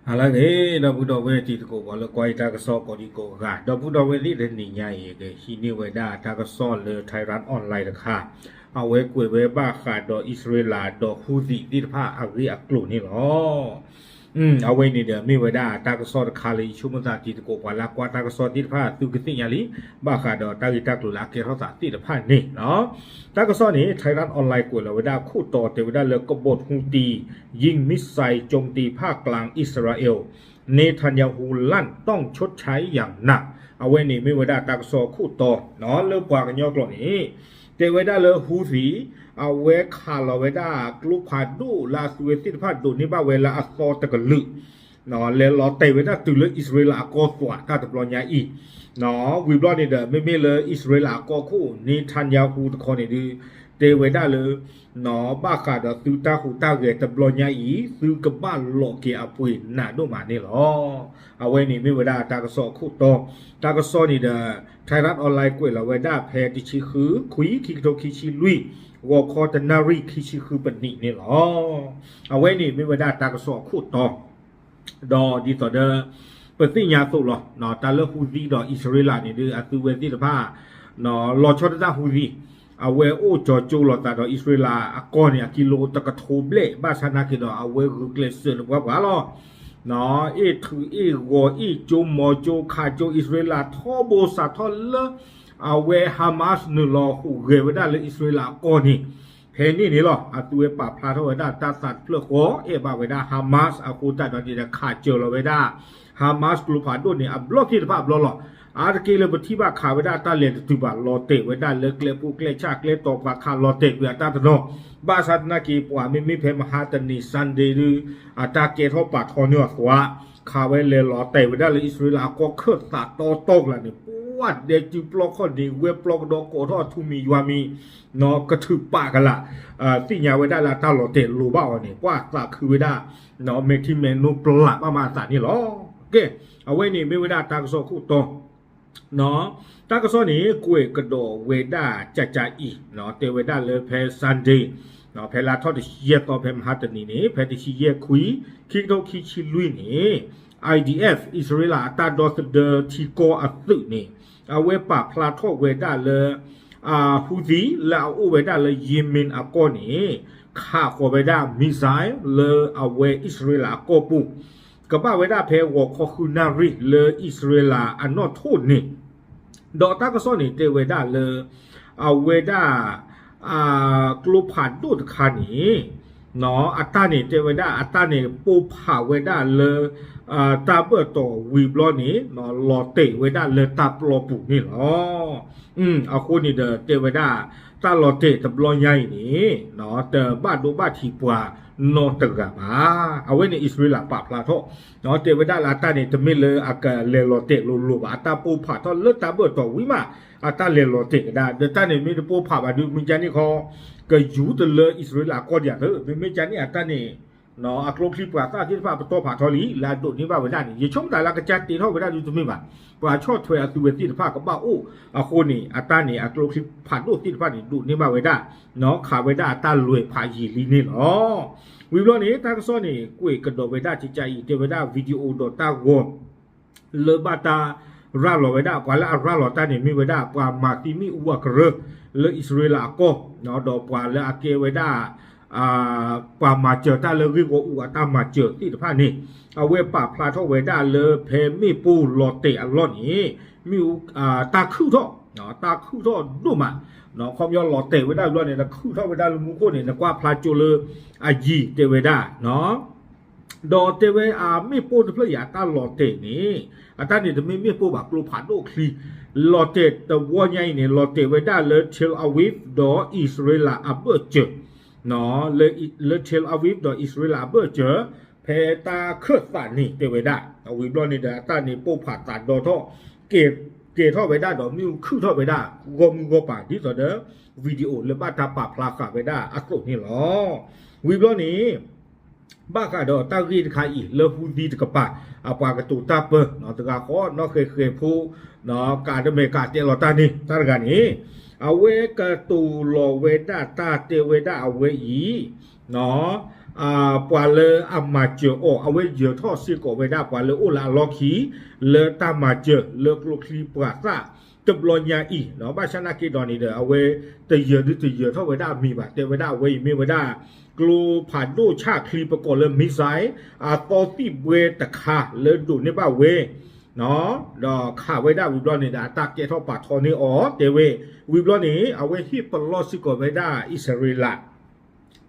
ဟါလၢအဂ့ၤ ဒီပုၢ်ဒီဝဲၢ်တံၤသကိး ပှၤလၢကွၢ်ယတၢ်ကစီၣ်ကိးဒံကိးဂၤ, ဒီပုၢ်ဒီဝဲၢ်သ့ၣ်တနံၤညါအံၤ ကဟံးန့ၢ်ဝဲဒၣ်တၢ်ကစီၣ်လၢ Thairath Online တခါ, အဝဲကွဲးဝဲဘၣ်ဃးဒီးအံၣ်စရ့လးဒီး Houthi သ့ၣ်တဖၣ်အဂ့ၢ်အကျိၤန့ၣ်လီၤ. အဝဲန့ၣ်ဒီးမ့ၢ်ဝဲဒၣ်တၢ်ကစီၣ်တခါလၢယဆိကမိၣ်သးတံၤသကိး ပှၤလၢကွၢ်တၢ်ကစီၣ်သ့ၣ်တဖၣ် သုကသ့ၣ်ညါလံ ဘၣ်ဃးဒီးတၢ်ဂ့ၢ်တၢ်ကျိၤလၢအကဲထီၣ်သးသ့ၣ်တဖၣ်န့ၣ်လီၤ. တၢ်ကစီၣ်န့ၣ် Thairath Online ကွဲးလီၤဝဲဒၣ်ခိၣ်တီတဲဝဲဒၣ်လၢ กบฏฮูตียิงมิสไซล์โจมตีภาคกลางอิสราเอล เนทันยาฮูลั่นต้องชดใช้อย่างหนัก အဝဲန့ၣ်မ့ၢ်ဝဲဒၣ်တၢ်ကစီၣ်ခိၣ်တီ လၢပှၤကညီကျိာ်န့ၣ် တဲဝဲဒၣ်လၢ Houthi အဝဲခးလီၤဝဲဒၣ်ကျိဖးဒိၣ်လၢအသုဝဲသ့ၣ်တဖၣ်ဒိးန့ၢ်ဘၣ်ဝဲလၢအသီတကလုာ် လဲၤလီၤတဲာ်ဝဲဒၣ်တုၤလၢအံၣ်စရ့လးအကီၢ်သွးတၢ်တဘျီညါအံၤ, ဝံၤဘျီန့ၣ်ဒီး မ့မ့ၢ်လၢအံၣ်စရ့လးအကီၢ်ခိၣ် Netanyahu တခီန့ၣ်ဒုး တဲဝဲဒၣ်လၢ ဘၣ်ဃးဒီးသုတၢ်ဟူးတၢ်ဂဲၤတဘျီညါအံၤ သုကဘၣ်လီၤက့ၤအပှ့ၤနးဒိၣ်မးန့ၣ်လီၤ. အဝဲန့ၣ်မ့ၢ်ဝဲဒၣ်တၢ်ကစီၣ်အခိၣ်တီ, တၢ်ကစီၣ်န့ၣ်ဒီး Thairath Online ကွဲးလီၤဝဲဒၣ်ဖဲတဆံဃု ခွံ ခံကထိခံဆံလွံၢ် ဂီၤခီတနၣ်ရံၣ်ခံဆံဃုပနံးန့ၣ်လီၤ. အဝဲန့ၣ်မ့ၢ်ဝဲဒၣ်တၢ်ကစီၣ်အခိၣ်တီ ဒီးဒ်သိးဒီး ပသ့ၣ်ညါအသိးလီၤ, တၢ်လၢ Houthi ဒီးအံၣ်စရ့လးန့ၣ်ဒုး အသုဝဲသ့ၣ်တဖၣ် လီၤဆီဒၣ်တၢ် Houthi အဝဲအိၣ်ကၠီၤကၠိလိာ်သးဒီးအံၣ်စရ့လးအကီၢ်န့ၣ် အကံလိတကထိဘျဲၣ် ဘၣ်ဆၣ်နာ်က့ဒီး အဝဲဂုာ်ကျဲးစၢးလၢပှၤပှၤလီၤ. အ့ၣ်ထုးအ့ၣ်ဂီၤ အ့ၣ်ကၠိမီၤကၠိခးကၠိ အံၣ်စရ့လးထီဘိစးထီၣ်လၢ အဝဲ Hamas နုာ်လီၤဟူးဂဲၤဝဲဒၣ်လၢအံၣ်စရ့လးအကီၢ်န့ၣ် ဖဲန့ၣ်န့ၣ်လီၤ. အသုဝဲပာ်ဖျါထီၣ်ဝဲဒၣ်တၢ်သးတဖျၢၣ်ဃီ အဲၣ်ဘၣ်ဝဲဒၣ် Hamas အဃိသတးဒီးန့ၣ်ဒီး ခးစၢၤလီၤဝဲဒၣ် Hamas ကျိဖးဒိၣ်န့ၣ် အဘျီၣ်သ့ၣ်တဖၣ်အဘျီလီၤ. အါတက့ၢ်လၢပထံၣ်ဘၣ်ခးဝဲဒၣ်တၢ်လဲၤတတုၤဘၣ် လီၤတဲာ်ဝဲဒၣ်လၢကျဲပိၢ်ကျဲဆၣ်ကျဲတီၤပှၤခးလီၤတဲာ်ကွံာ်အတၢ်တနီၤ, ဘၣ်ဆၣ်သနာ်က့ ပှၤမ့မ့ၢ်ဖဲမဟါတနံၤ Sunday ဒုး အတၢ်ကဲထီၣ်ပာ်ထီန့ၢ်အသွး ခးဝဲလဲၤလီၤတဲာ်ဝဲဒၣ်လၢအံၣ်စရ့လးအကီၢ်ခၢၣ်သးတီတီကလာ်န့ၣ် ပှၤဒဲစုပျီခီၣ်န့ၣ် ဝဲပျီကဒီးကိးထီၣ်အထူမံၤယွၤမံၤ ကထုးပာ်ကလာ် သ့ၣ်ညါဝဲဒၣ်လၢအတၢ်လီၤတဲာ်လိၤဘၣ်အီၤန့ၣ် ပှၤသးခုဝဲဒၣ် မဲာ်ထံမဲာ်နိပျၢ်ဘၣ်မးအသးန့ၣ်လီၤ. ကဲ အဝဲန့ၣ်မ့ၢ်ဝဲဒၣ်တၢ်ကစီၣ်ခိၣ်တီ တၢ်ကစီၣ်န့ၣ် ကွဲးကဒီးဝဲဒၣ်ကကအံၤ တဲဝဲဒၣ်လၢဖဲ Sunday ဖဲလါထီၣ်တဆံယဲၢ်သီ ဖဲမဟါတနံၤန့ၣ် ဖဲတဆံယဲၢ်ခွံ ခံကထိခံဆံလွံၢ်န့ၣ် IDF အံၣ်စရ့လးအတၢ်ဒီသဒၢထံကီၢ်အသုးန့ၣ် အဝဲပာ်ဖျါထီၣ်ဝဲဒၣ်လၢ Houthi လၢအအိၣ်ဝဲဒၣ်လၢ Yemen အကီၢ်န့ၣ် ခးဃီၤဝဲဒၣ် missile လၢအဝဲအံၣ်စရ့လးအကီၢ်ပူၤ ကဘၣ်ဝဲဒၣ်ဖဲဂီၤခီဃုနၣ်ရံၣ်လၢအံၣ်စရ့လးအနီၣ်ထိၣ်န့ၣ် ဒီးတၢ်ကစီၣ်န့ၣ်တဲဝဲဒၣ်လၢ အဝဲဒၣ် ကျိဖးဒိၣ်တခါန့ၣ် အတၢ်န့ၣ်တဲဝဲဒၣ် အတၢ်န့ၣ်ပိၢ်ဖးဝဲဒၣ်လၢ တၢ်ဘၢၣ်တီၤဝံၤဘျီန့ၣ် လီၤတဲာ်ဝဲဒၣ်လၢတၢ်ပျီပူၤန့ၣ်လီၤ. အဃိန့ၣ်ဒီးတဲဝဲဒၣ် တၢ်လီၤတဲာ်တဘျီညါအံၤန့ၣ် တဘၣ်ဒိဘၣ်ထံးပှၤနီတဂၤဘၣ်. အဝဲန့ၣ်အံၣ်စရ့လးပာ်ဖျါထီၣ် တဲဝဲဒၣ်လၢအတၢ်န့ၣ် တမ့ၢ်လၢအကလဲၤလီၤတဲာ်လိၤလိၤဘၣ်. အတၢ်ပိၢ်ဖးထီၣ်လၢတၢ်ဘၢၣ်တီၤဝံၤမး အတၢ်လဲၤလီၤတဲာ်ကဒါ ဒီးတၢ်န့ၣ်မ့ၢ်တပိၢ်ဖးဘၣ်ဒုး မ့ၢ်ကန့ၣ်ခီ ကယူၤတလၢအံၣ်စရ့လးအကီၢ်ဒံးဧါသၢ မ့မ့ၢ်ကန့ၣ်အတၢ်န့ၣ် အကျိချံပှၤသၣ်သ့ၣ်တဖၣ်ပတီၢ်ဖးထီလံ လၢအဒိးန့ၢ်ဘၣ်ဝဲဒၣ်န့ၣ် ယဆိကမိၣ်သးလၢအကစၢ်တ့ထီၣ်ဝဲဒၣ်ဒုးတမ့ၢ်ဘၣ်. ပှၤဆီၣ်ထွဲအသုဝဲသ့ၣ်တဖၣ်ကဘၣ်အိၣ်အဃိန့ၣ် အတၢ်န့ၣ် အကျိချံဖးဒိၣ်သ့ၣ်တဖၣ်န့ၣ် ဒိးန့ၢ်ဘၣ်ဝဲဒၣ် ခးဝဲဒၣ်အတၢ်လွဲၤဖးယံာ်လံန့ၣ်လီၤ. ဝံၤဘျီန့ၣ် တၢ်ကစီၣ်န့ၣ် ကွဲးကဒီးဝဲဒၣ်ကကအံၤ တဲဝဲဒၣ် video ဒီးတၢ်ဂီၤ လၢဘၣ်တၢ်ရၤလီၤဝဲဒၣ် ပှၤလၢအရၤလီၤတၢ်န့ၣ် မ့ၢ်ဝဲဒၣ်ပှၤမၤသံမ့ၣ်အူအကရၢ လၢအံၣ်စရ့လးအကီၢ် ဒီးပှၤလၢအကဲဝဲဒၣ် ပှၤမၤစၢၤတၢ်လၢဂ့ၢ်ဂီၢ်အူအတၢ်မၤစၢၤသ့ၣ်တဖၣ်န့ၣ် အဝဲပာ်ဖျါထီၣ်ဝဲဒၣ်လၢဖဲမ့ၣ်ပိၢ်လီၤတဲာ်အလီၢ်န့ၣ် မ့ၣ်အူ တၢ်ခုၣ်ထီၣ် တၢ်ခုၣ်ထီၣ်ဒိၣ်မး ခီပညီလီၤတဲာ်ဝဲဒၣ်ဘျီန့ၣ် နခုၣ်ထီၣ်ဝဲဒၣ်လၢမူခိၣ်န့ၣ် နကွၢ်ဖျါကၠိလၢအယံၤတဲဝဲဒၣ် ဒီးတဲဝဲအမ့ၣ်ပိၢ်တဖျၢၣ်အံၤအတၢ်လီၤတဲာ်န့ၣ် အတၢ်န့ၣ်တမ့ၢ်မ့ၣ်ပိၢ်ဘၣ် ကျိဖးဒိၣ်ချံ လီၤတဲာ်တဝီညါအံၤန့ၣ် လီၤတဲာ်ဝဲဒၣ်လၢ Tel Aviv ဒီးအံၣ်စရ့လးအဘၢၣ်စၢၤ လၢ Tel Aviv ဒီးအံၣ်စရ့လးအဘၢၣ်စၢၤ ဖဲတၢ်ခၢၣ်သးန့ၣ်တဲဝဲဒၣ် ဝံၤဘျီန့ၣ်ဒီး အတၢ်န့ၣ်ပိၢ်ဖးသးဒီထီၣ် ကဲၤထီၣ်ဝဲဒၣ်ဒီးမ့ၣ်အူခုၣ်ထီၣ်ဝဲဒၣ် ဂီၢ်မုၢ်ဂီၢ်ပၤ ဒ်သိးဒီး video လၢဘၣ်တၢ်ပာ်ဖျါဃာ်ဝဲဒၣ်အသိးန့ၣ်လီၤ. ဝံၤဘျီန့ၣ် ဘၣ်ဃးဒီးတၢ်ဂ့ၢ်တခါအံၤ လၢ Houthi တကပၤ အပှၤကတိၤတၢ်ပၢ တဂၤဃီ နီၢ်ဃဲၤဃဲၤဖိ ကးတမဲာ်ကးတဲလီၤတၢ်န့ၣ် တၢ်တဂၤန့ၣ် အဝဲကတိၤလီၤဝဲဒၣ်တၢ်တဲဝဲဒၣ်အဝဲအံၤ နီၢ် ပှၤလၢအမၤစၢၤအီၤ အဝဲယၢၤထီၣ်စ့ၢ်ကီးဝဲဒၣ်ပှၤလၢအိၣ်လၢအလီၢ်ခံ လၢတၢ်မၤစၢၤလၢကျိချံပှၤသၣ်တဘျီညါအံၤ, ဘၣ်ဆၣ်နာ်က့ဒီးန့ၣ်ဒီး အဝဲတယၢၤဒုတယၢၤထီၣ်ဝဲဒၣ်အမံၤဘၣ်, တဲဝဲဒၣ်အဝဲအံၤမ့ၢ်ဝဲဒၣ် ကျိဖးဒိၣ်ဆၣ်ချံပကိးလၢ missile အသီသံၣ်ဘှဲတခါလၢဒိးန့ၢ်ဘၣ်ဝဲ ဒီးခးဝဲဒၣ်ဝံၤဘျီန့ၣ်ဒီး အတၢ်ကဲထီၣ်ပာ်ထီန့ၢ်အီၤ တဲဝဲ, ဝံၤဘျီန့ၣ် အဝဲဟ့ၣ်ပလီၢ်စ့ၢ်ကီးဝဲဒၣ်အံၣ်စရ့လး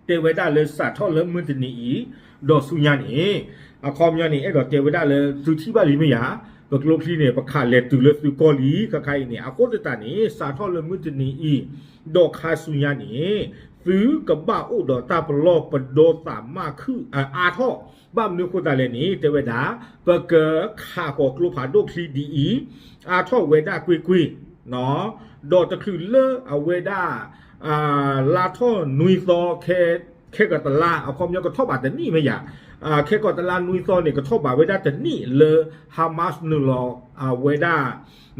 တဲဝဲဒၣ်လၢစးထီၣ်လၢမုၢ်တနံၤအံၤ ဒီးဆူညါန့ၣ်, အခီပညီန့ၣ် အဲၣ်ဒိးတဲဝဲဒၣ်လၢသုထံၣ်ဘၣ်လံမ့ၢ်ယၤ, ပကျိချံန့ၣ် ပခးလဲၤတုၤလၢသုကီၢ်လံ ခါခါအံၤန့ၣ်, အဃိသတးန့ၣ် စးထီၣ်လၢမုၢ်တနံၤအံၤ ဒီးခါဆူညါန့ၣ် သုကဘၣ်အိၣ်ဒီးတၢ်ပလီၢ်ပဒီသးမၣ်ခုၣ်အါထီၣ်, ဘၣ်မနုၤအဃိသတးလဲၣ်န့ၣ် တဲဝဲဒၣ် ပကခးဃီၤကျိဖးဒိၣ်ချံဒ်အံၤ အါထီၣ်ဝဲဒၣ်ကွ့ၢ်ကွ့ၢ်, ဒီးတချုးလၢအဝဲဒၣ် လါထီၣ်နွံသီ ခဲကီးတလါ အခီပညီကထီၣ်ဘးတနံၣ်မ့ၢ်ယၤ, ခဲကီးတလါနွံသီန့ၣ် ကထီၣ်ဘးဝဲဒၣ်တနံၣ်လၢ Hamas နုာ်လီၤအဝဲဒၣ်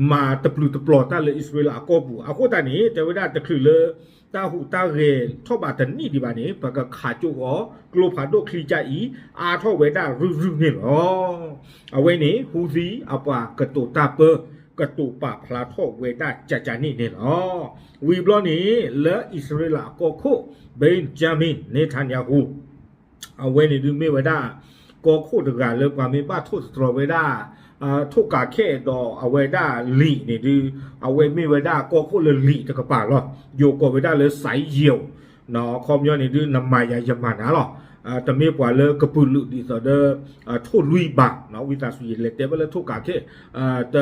မၤတပျုာ်တပျီၤတၢ်လၢအံၣ်စရ့လးအကီၢ်ပူၤ, အဃိသတးန့ၣ် တဲဝဲဒၣ်တချုးလၢ တၢ်ဟူးတၢ်ဂဲၤထီၣ်ဘးတနံၣ်ဒံးဘၣ်န့ၣ် ပကခးကၠိဃီၤ ကျိဖးဒိၣ်ချံကၢ်အံၤ အါထီၣ်ဝဲဒၣ်ရုၢ်ရုၢ်န့ၣ်လီၤ. အဝဲန့ၣ် ဟူသံအပှၤကတိၤတၢ်ပၢ ကတိၤပာ်ဖျါထီၣ်ဝဲဒၣ်ကကန့ၣ်န့ၣ်လီၤ. ဝံၤဘျီန့ၣ် လၢအံၣ်စရ့လးအကီၢ်ခိၣ် Benjamin Netanyahu အဝဲန့ၣ်ဒုးမ့ၢ်ဝဲဒၣ် ကီၢ်ခိၣ်တဂၤလၢပှၤမ့ၢ်ဘၣ်ထိၣ်သတြီၤဝဲဒၣ် ထိၣ်ကးခဲၣ်ဒီးအဝဲဒၣ်လံာ်န့ၣ်ဒုး အဝဲမ့ၢ်ဝဲဒၣ်ကီၢ်ခိၣ်လၢလံာ်တကပၤလီၤ. ယိၤကိးဝဲဒၣ်လၢ စဲးယိၤ အခီပညီန့ၣ်ဒုး နမၤယၤယမၤနၤလီၤ. တမ့ၢ်ပှၤလၢကပုာ်လုးဒ်သိးဒီး ထိၣ်လွံၢ်ဘး, ဝံသးစူၤယလဲၤတဲဘၣ်လၢထိၣ်ကးခဲၣ် တ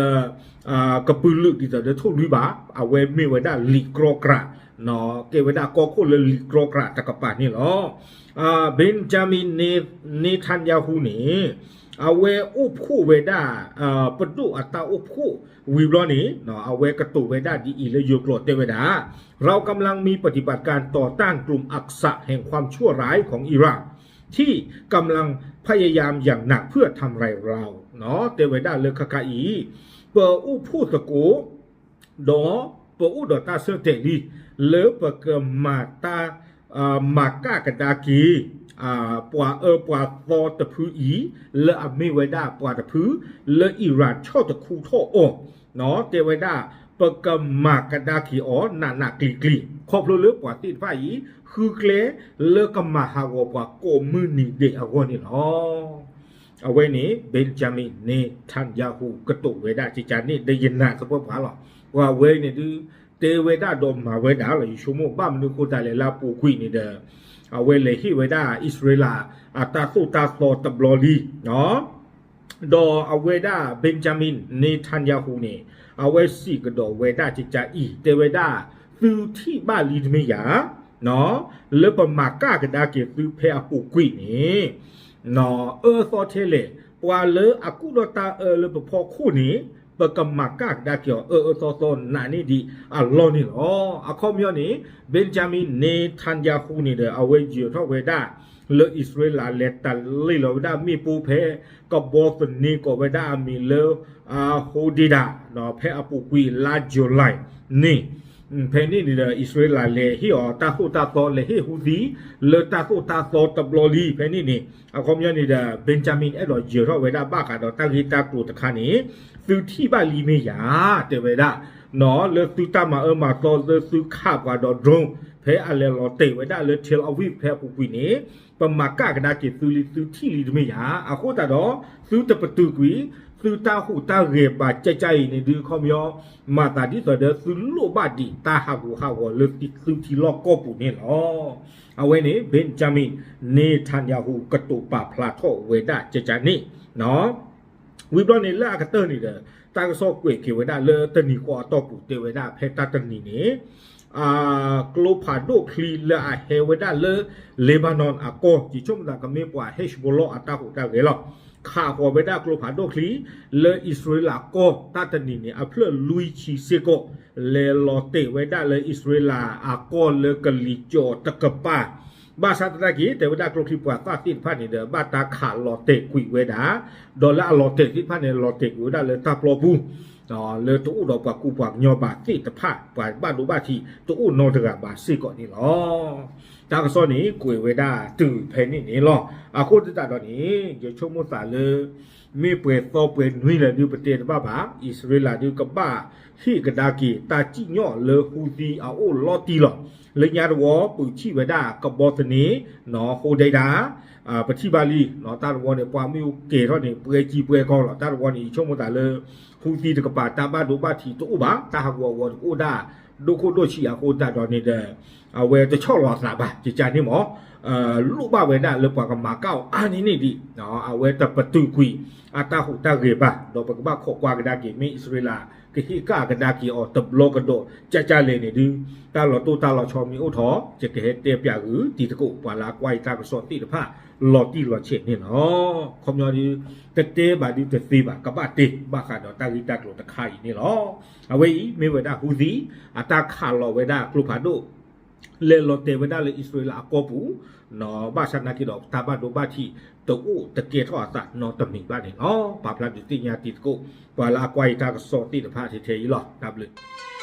ကပုာ်လုးဒ်သိးဒီးထိၣ်လွံၢ်ဘး, အဝဲမ့ၢ်ဝဲဒၣ်လံာ်ကြီကြး, ကဲဝဲဒၣ်ကီၢ်ခိၣ်လၢလံာ်ကြီကြးတကပၤန့ၣ်လီၤ. Benjamin Netanyahu န့ၣ် အဝဲအိၣ်ဖှိၣ်ဝဲဒၣ် ပဒိၣ်အတၢ်အိၣ်ဖှိၣ်ဝံၤဘျီန့ၣ် အဝဲကတိၤဝဲဒၣ်ဒ်အံၤလၢယိၤကျိာ်တဲဝဲဒၣ် เรากำลังมีปฏิบัติการต่อต้านกลุ่มอักษะแห่งความชั่วร้ายของอิหร่านที่กำลังพยายามอย่างหนักเพื่อทำลายเรา တဲဝဲဒၣ်လၢခါခါအံၤ ပအိၣ်ဖှိၣ်သကိး ဒီးပအိၣ်ဒီးတၢ်ဆၢတဲာ်လံ လၢပကမၤတၢ် မၤကၣ်ကဒါက့ၤ ပှၤအၢပှၤသီတဖုအံၤ လၢအမ့ၢ်ဝဲဒၣ်ပှၤတဖု လၢအံရၣ်ဆီၣ်တခူထီၣ်အီၤ တဲဝဲဒၣ် ပကမၤကဒါက့ၤအီၤနးနးကျံၤကျံၤ ခီဖျိလၢပှၤသ့ၣ်တဖၣ်အံၤ ဃုကျဲလၢကမၤဟးဂီၤပှၤကိးမုၢ်နံၤဒဲးအဂီၢ်န့ၣ်လီၤ. အဝဲန့ၣ် Benjamin Netanyahu ကတိၤဝဲဒၣ်ကကန့ၣ် ဒီးယနာ်သပှၢ်ပှၢ်လီၤ. ပှၤဝဲန့ၣ်ဒုး တဲဝဲဒၣ်ဒီးမၤဝဲဒၣ်လီၤ. ယဆိကမိၣ်ဘၣ်မနုၤအဃိသတးလဲၣ် လၢအပူၤကွံာ်န့ၣ်ဒီး အဝဲလဲၤဟ့ၣ်ဝဲဒၣ်အံၣ်စရ့လး အတၢ်သိၣ်တၢ်သီတဘျီလံ ဒီးအဝဲဒၣ် Benjamin Netanyahu န့ၣ် အဝဲစံးကဒီးဝဲဒၣ်ကကအံၤ တဲဝဲဒၣ် သုထံၣ်ဘၣ်လံတမ့ၢ်ယၤ လၢပမၤကၣ်ကဒါက့ၤသုဖဲအပူၤကွံာ်န့ၣ် အၢသီထဲလဲၣ် ပှၤလၢအကူၣ်ထီၣ်တၢ်အၢလၢပဖီခိၣ်န့ၣ် ပကမၤကၣ်ကဒါက့ၤအီၤအၢအၢသီသီနးန့ၢ်ဒံးအလီၢ်န့ၣ်လီၤ. အခီပညီန့ၣ် Benjamin Netanyahu န့ၣ်ဒီး အဝဲယၢၤထီၣ်ဝဲဒၣ် လၢအံၣ်စရ့လးလဲၤတၢ်လ့ၢ်လီၤဝဲဒၣ်မ့ၣ်ပိၢ်ဖဲ ကဘီသန့ကိးဝဲဒၣ်အမံၤလၢ Hodeidah ဖဲအပူၤကွံာ်လါ July န့ၣ် ဖဲန့ၣ်န့ၣ်ဒီး အံၣ်စရ့လးလဲၤဟ့ၣ်အီၤတၢ်သိၣ်တၢ်သီ လဲၤဟ့ၣ်ဟူသံ လၢတၢ်သိၣ်တၢ်သီတဘျီလံ ဖဲန့ၣ်န့ၣ် အခီပညီန့ၣ်ဒီး Benjamin အဲၣ်ဒိးယၢၤထီၣ်ဝဲဒၣ်ဘၣ်ဃးဒီးတၢ်ဂ့ၢ်တၢ်ကျိၤတခါန့ၣ် သုထံၣ်ဘၣ်လံမ့ၢ်ယၤ တဲဝဲဒၣ် လၢသုတၢ်မၤအၢမၤသီလၢသုခးပှၤဒီး drone ဖဲအလဲၤလီၤတဲာ်ဝဲဒၣ်လၢ Tel Aviv ဖဲအပူၤကွံာ်န့ၣ် ပမၤကၣ်ကဒါက့ၤသုလံ သုထံၣ်လံတမ့ၢ်ယၤ အဃိသတးဒီး သုတပတုာ်ကွံာ် သုတၢ်ဟူးတၢ်ဂဲၤဘၣ်ကကအံၤန့ၣ်ဒုး အခီပညီ မၤသးဒ်သိးဒီးသုလိၣ်ဘၣ်ဒံးတၢ်ဟးဂူာ်ဟးဂီၤလၢသုထံလီၢ်ကီၢ်ပူၤန့ၣ်လီၤ. အဝဲန့ၣ် Benjamin Netanyahu ကတိၤပာ်ဖျါထီၣ်ဝဲဒၣ်ကကန့ၣ် ဝံၤဘျီန့ၣ်လၢအကတၢၢ်န့ၣ်ဒီး တၢ်ကစီၣ်ကွဲးက့ၤဝဲဒၣ်လၢတနံၤဃီအတီၢ်ပူၤ တဲဝဲဒၣ်ဖဲတၢ်တနံၤန့ၣ် ကျိဖးဒိၣ်ချံလၢအဟဲဝဲဒၣ်လၢ Lebanon အကီၢ် ယဆိကမိၣ်သးကမ့ၢ်ပှၤ Hezbollah အတၢ်ဟူးတၢ်ဂဲၤလီၤ. ခးဃီၤဝဲဒၣ်ကျိဖးဒိၣ်ချံ လၢအံၣ်စရ့လးကီၢ် တၢ်တနံၤန့ၣ် အဖျၢၣ်လွံၢ်ဆံစ့ၢ်ကီး လဲၤလီၤတဲာ်ဝဲဒၣ်လၢအံၣ်စရ့လးအကီၢ်လၢကလံၤကၠီၤတကပၤ ဘၣ်ဆၣ်သနာ်က့ တဲဝဲဒၣ်ကျိချံပှၤသၣ်သ့ၣ်တဖၣ်န့ၣ်ဒီး ဘၣ်တၢ်ခးလီၤတဲာ်ကွံာ်ဝဲဒၣ်, ဒီးလၢအလီၤတဲာ်သ့ၣ်တဖၣ်န့ၣ် လီၤတဲာ်ကွံာ်ဝဲဒၣ်လၢတၢ်ပျီပူၤ လၢတအိၣ်ဒီးပှၤကူပှၤကညီဘၣ်သ့ၣ်တဖၣ် ပှၤဘၣ်ဒိဘၣ်ထံးတအိၣ်နီတဂၤဘၣ်စ့ၢ်ကီးန့ၣ်လီၤ. တၢ်ကစီၣ်န့ၣ် ကွဲးဝဲဒၣ်တုၤဖဲန့ၣ်န့ၣ်လီၤ. အဃိသတးဒီးန့ၣ် ယဆိကမိၣ်သးလၢ မ့ၢ်ပှဲၤသီပှဲၤနွံလၢဒုးပတဲတဘၣ်ဘၣ် အံၣ်စရ့လးဒုးကဘၣ်ဟ့ၣ်ကဒါက့ၤ တၢ်စံၣ်ညီၣ်လၢဟူသံအအိၣ်လီၤတံၢ်လီၤ. လၢညါတဝီ ပထံၣ်ဝဲဒၣ်ကဘီသန့ ဟိဒဲဒၣ် ပထံၣ်ဘၣ်လံ တၢ်တဝီန့ၣ် ပှၤမ့ၢ်အိၣ်ကဲၤထီၣ်န့ၣ် ပှဲၤကံပှဲၤကီလီၤ. တၢ်တဝီန့ၣ် ယဆိကမိၣ်သးလၢ ဟူသံတကပၤ တၢ်ဘၣ်ဒိဘၣ်ထံးတအိၣ်ဘၣ် တၢ်ဟးဂူာ်အဂီၤတကအိၣ်ဒၣ် ဒိၣ်ခိၣ်ဒိၣ်ဆံးအဃိသတးဒီးန့ၣ်ဒီး အဝဲတဆီၣ်လီၤအသးဘၣ် ကကန့ၣ်မး လိၣ်ဘၣ်ဝဲဒၣ်လၢပှၤကမၤကၣ်အီၤအါန့ၢ်န့ၣ်ဒံး အဝဲတပတုာ်ကွံာ်အတၢ်ဟူးတၢ်ဂဲၤဘၣ် ဒီးပကဘၣ်ခိးကွၢ်ကဒါက့ၤ မ့ၢ်အံၣ်စရ့လး ကဟ့ၣ်ကဒါက့ၤအီၤတဘျီကဒီး ကကလဲၣ်န့ၣ်ဒုး တၢ်လီၤတိၢ်တၢ်လီၤဆီမ့ၢ်အိၣ်ထီၣ် ယကဟဲတဲပၠးဂုာ်တံၤသကိး ပှၤလၢအကွၢ်ယတၢ်ကစီၣ်သ့ၣ်တဖၣ် လီၤတံၢ်လီၤဆဲးန့ၣ်လီၤ. ခီပညီဒုး တတဲဘၣ်ဒုးတသ့ဘၣ် ကဘၣ်တဲ ဘၣ်ဃးဒီးတၢ်ဂ့ၢ်တၢ်ကျိၤတခါအံၤန့ၣ်လီၤ. အဝဲအံၤ မ့ၢ်ဝဲဒၣ်ဟူသံ အတၢ်ခးလီၤဝဲဒၣ်ကျိဖးဒိၣ် လဲၤလီၤတဲာ်ဝဲဒၣ်လၢအံၣ်စရ့လးအကီၢ်ပူၤ ဘၣ်ဆၣ်နာ်က့ဒီး တၢ်ဘၣ်ဒိဘၣ်ထံး တအိၣ်တကဲထီၣ်အသးနီတမံၤဘၣ်န့ၣ်လီၤ. ပာ်ဖျါဒုးသ့ၣ်ညါတံၤသကိး ပှၤလၢအကွၢ်ယတၢ်ကစီၣ်သ့ၣ်တဖၣ်ထဲထဲအံၤလီၤ. တၢ်ဘျုး